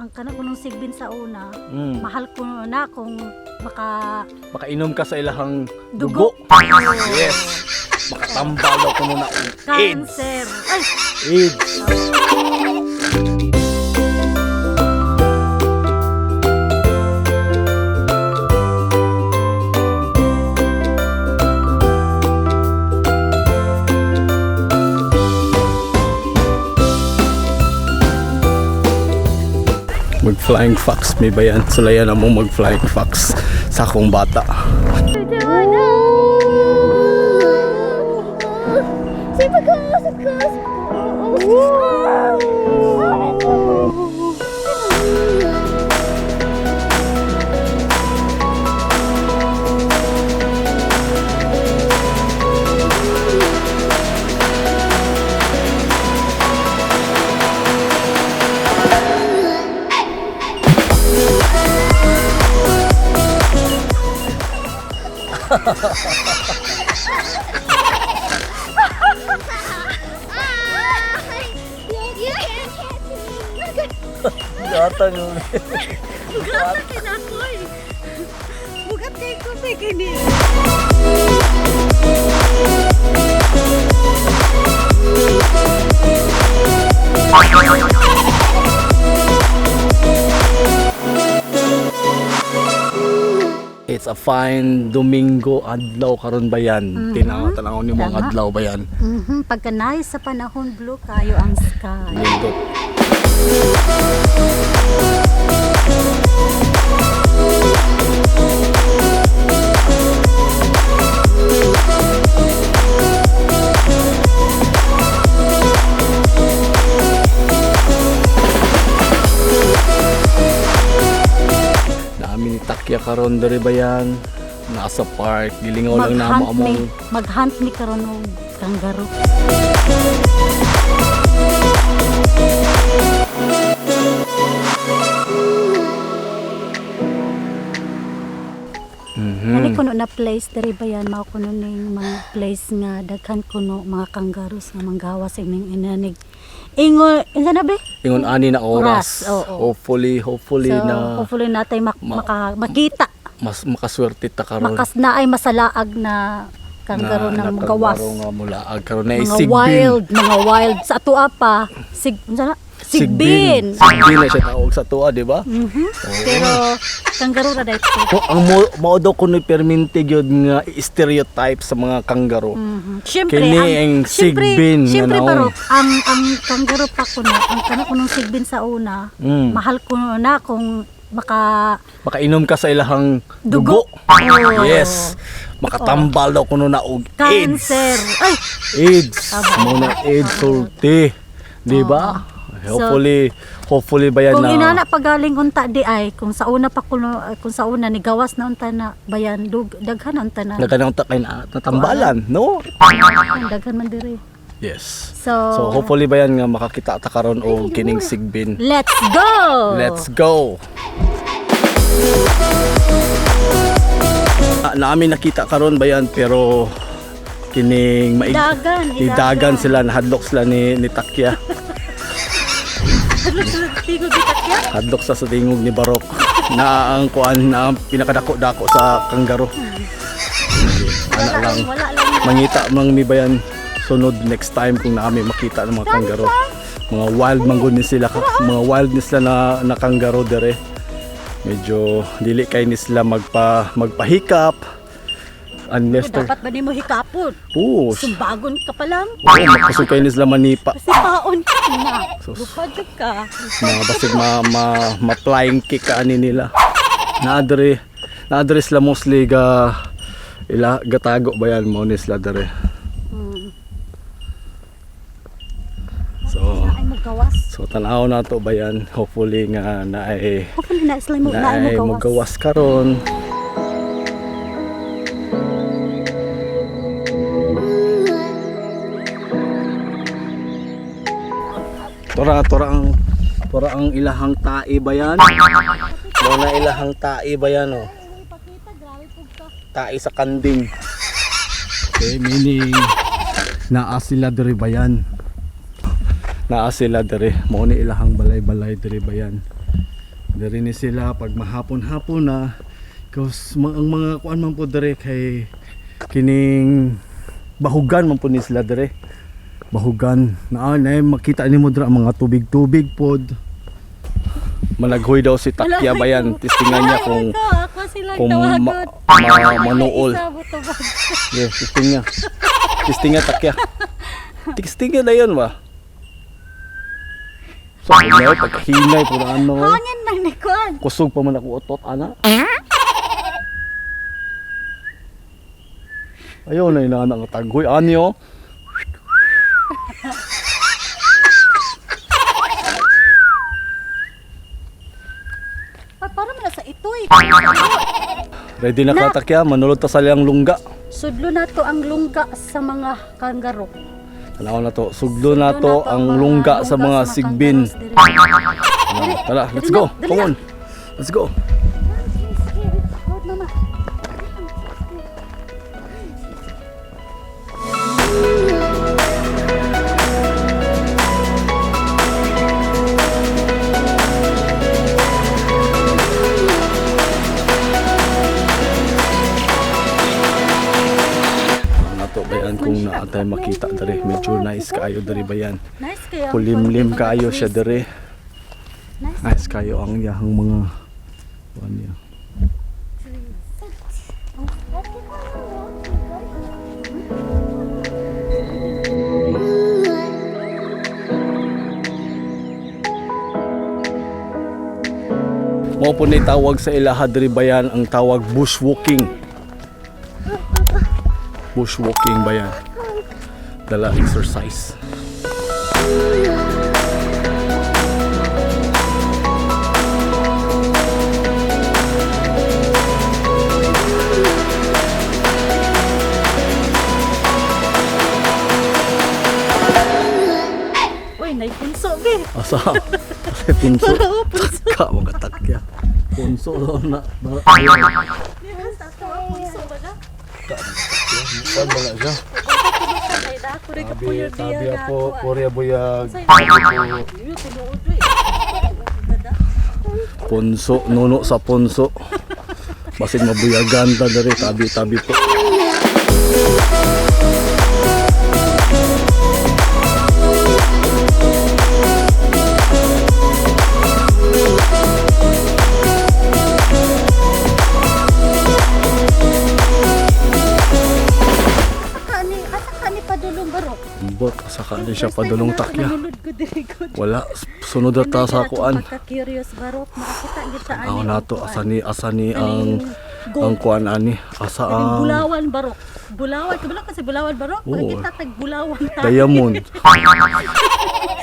Ang kana ko nung sigbin sa una, mahal ko na kung maka Makainom ka sa ilahang Dugo. dugo. Yes. Makatambal daw kuno na og AIDS. Cancer. Ay, AIDS. Mag flying fox may bayan. Sulayan na mo mag flying fox sa akong bata. Gata nyo. Bugat na ako eh. Bugat kay ko sa kini. It's a fine Domingo adlaw karon ba yan? Tinaw tanaw ni mga Tama. adlaw ba yan? Pagka nice sa panahon, blue kayo ang sky. Nindot. Dami ni Takya karon diri ba yan? Nasa park, gilingaw lang namo Mag-hunt mi, among mag-hunt mi karon og kangaroo. Kani kuno na place diri ba yan, mao kuno ning mga place nga daghan kuno mga kangaroos nga manggawas ining inanig. Ingon, insa na be? Ingon ani na oras. Oras, oo. Hopefully, hopefully So, na hopefully natay makita. mas makaswerte ta karon. Makas na ay masalaag na kangaroo na, magawas. kangaroo nga mulaag karon na Mga sigbin. wild, mga wild sa atua pa. Sig, unsa na? Sigbin. Sigbin na siya tawag sa tuwa, di ba? Pero kangaroo ra dayto. Ko ang mo mao daw kuno perminti gyud nga stereotype sa mga kangaroo. Siyempre, Kini ang sigbin nga siyempre naong. Barok, ang kangaroo pa kuno, ang kana kunong sigbin sa una, mahal ko na kung maka Makainom ka sa ilahang dugo. Dugo. Oo. Yes. Makatambal daw kuno na og AIDS. cancer. Ay, AIDS. Mo na AIDS sulti. Di ba? Hopefully, hopefully ba yan kung na inana pagaling unta di ay kung sa una pa kuno, kung sa una ni gawas na unta na bayan dug, daghan unta na. nagkanang ta kay na, natambalan, no? Daghan man diri. Yes. So, So hopefully ba yan nga makakita ta karon og kining sigbin. Let's go. Let's go. Ah, namin nakita karon ba yan pero kining maig Dagan, idagan sila, nahadlok sila ni Takya. Tingog gitakya. Hadlok sa tingog ni Barok na ang kuan na ang pinakadako-dako sa kanggaro. Ana Wala lang. wala lang. Mangita mang mi bayan sunod next time kung naami makita ng mga kanggaro. Mga wild manggod ni sila, mga wild ni sila na kanggaro dere. Medyo dili kay ni sila magpahikap. Unless to, Dapat ba nimo hikapon? oo, Sumbagon ka pa lang. oo, makasog kay ni sila manipa. Kasi paon ka na. Sus. Lupad ka. Mga basig ma flying kick ka ani nila. Naadre, naadre sila mostly ga ila gatago ba yan mo ni sila dere. So Ay magawas. So tanaw na to ba yan? Hopefully nga naay Hopefully na sila mo na naay mo gawas. magawas karon. Tora tora ang ilahang tae ba yan? Mo na ilahang tae ba yan oh? Tae sa kanding. Okay, meaning naa sila diri ba yan? Naa sila diri. Mao ni ilahang balay-balay diri ba yan? Diri ni sila pag mahapon-hapon na, cause ang mga kuan man po diri kay kining bahugan man po ni sila diri. Bahugan na na makita nimo dira ang mga tubig-tubig pod. Malaghoy daw si Takya bayan. Testingan niya kung Ako, ako silang kung tawagon. manuol. Isa, butubag. Yeah, testing niya. Testing niya, Takya. Testing niya na yun ba? So, ano, pagkahinay, puro ano. Eh. Hangin man ni kuan. Kusog pa man ako utot, ana. Ayaw na inaana ang taghoy. Ani oh. Ay, parang man sa ito eh. Ready na ka, Takya. Manulod ta sa liyang lungga. Sudlo na to ang lungga sa mga kanggaro. Tanaw na to. Sugdo na to ang lungga sa mga sigbin. Kangaroos diri. Tara, let's Dali na, go. dali Come na. on. Let's go. Hold, mama. Na to bayan kung naatay makita diri. Medyo nice kaayo diri bayan. Nice kayo. Kulimlim kaayo siya diri. Nice. Nice kayo ang iyahang mga kuan niya. Mao po ni tawag sa ilaha diri bayan ang tawag bushwalking. Bushwalking bayan. Dala exercise. Uy, naipunso be. Asa? Asa punso? Para punso. Ka mga takya. Punso daw na. Yes, ato ang punso ba na? Kuan ba na siya? Ay, dako rin ka Tabi, po yun tabi diya ako, Korea buyag. Punso, nuno sa punso. Basin mabuyagan ta diri, tabi tabi po. Asa ka ni padulong barok? Ambot, asa ka ni siya padulong takya. Nanulod ko diri ko. Wala, sunod na ta sa kuan. Pagka-curious barok, makakita gid ta ani. Ako na to, ang asa kuan. ni, asa ni ang Gold. ang kuan ani, asa Kaning ang Bulawan barok. Bulawan, kabalo kasi Bulawan barok. Oo. Makakita tag Bulawan ta. Diamond.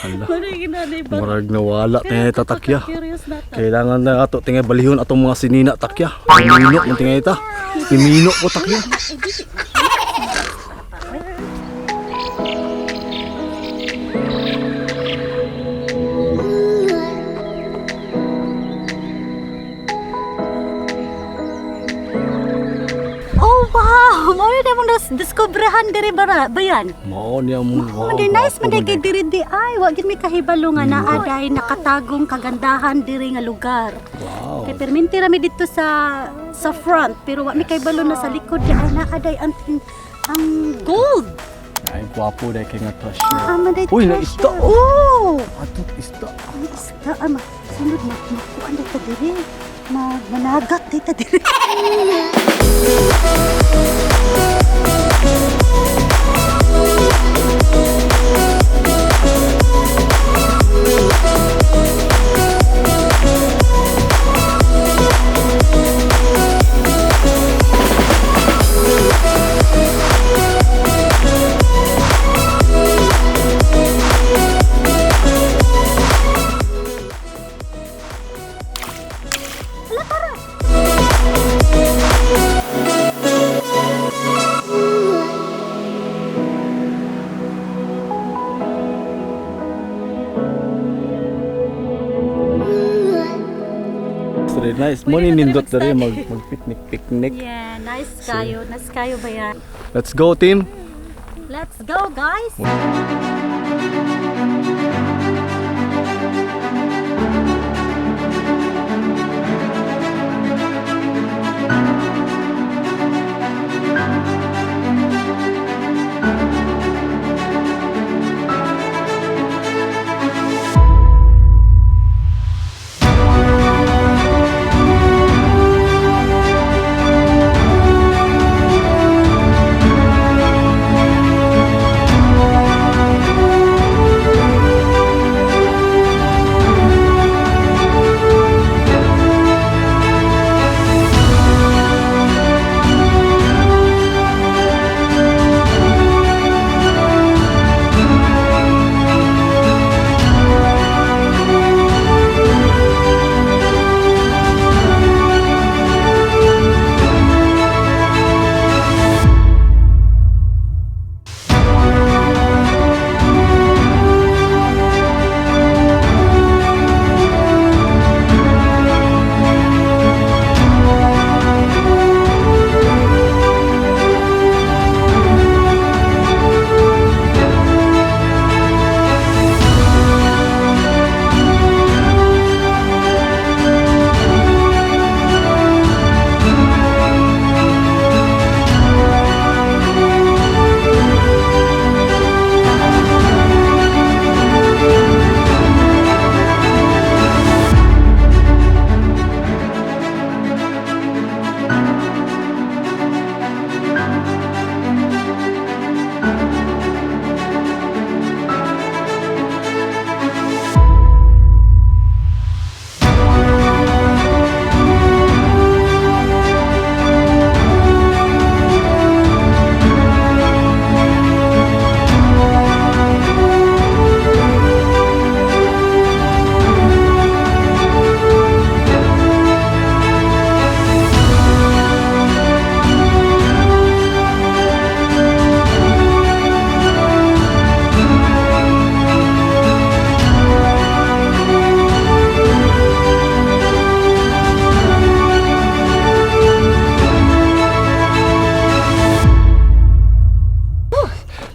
Hala, Mura ginani barok. murag nawala Pero tingay tatakya. Curious na ta. Kailangan na ato tingay balihon atong mga sinina takya. Imino man tingay ta. Imino ko takya. Eh, dili. Oh wow! Mao na mong diskubrahan diri bara bayan. Mao niya mo. Oh, di nice man kay diri di ay wa gid mi kahibalo nga naa dai nakatagong kagandahan diri nga lugar. Wow. Kay perminti ra mi dito sa front pero wa mi kahibalo na sa likod di ay naa day ang gold. Ay gwapo dai kay nga treasure. Ah, man day Uy, na treasure. isda. Oh! Ato isda. Ang isda ama sunod na makuan day ta diri. Ma managat day ta diri. It's really nice. Mo ni Pwede na nindot tayo diri mag mag-study. mag picnic picnic. Yeah, nice kayo. Nice kayo ba yan? Let's go, team. Let's go, guys!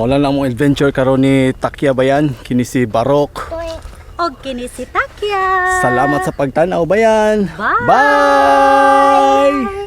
Mao lang among adventure karon ni Takya, bayan. Kini si Barok. Og kini si Takya. Salamat sa pagtanaw, bayan. Bye! Bye!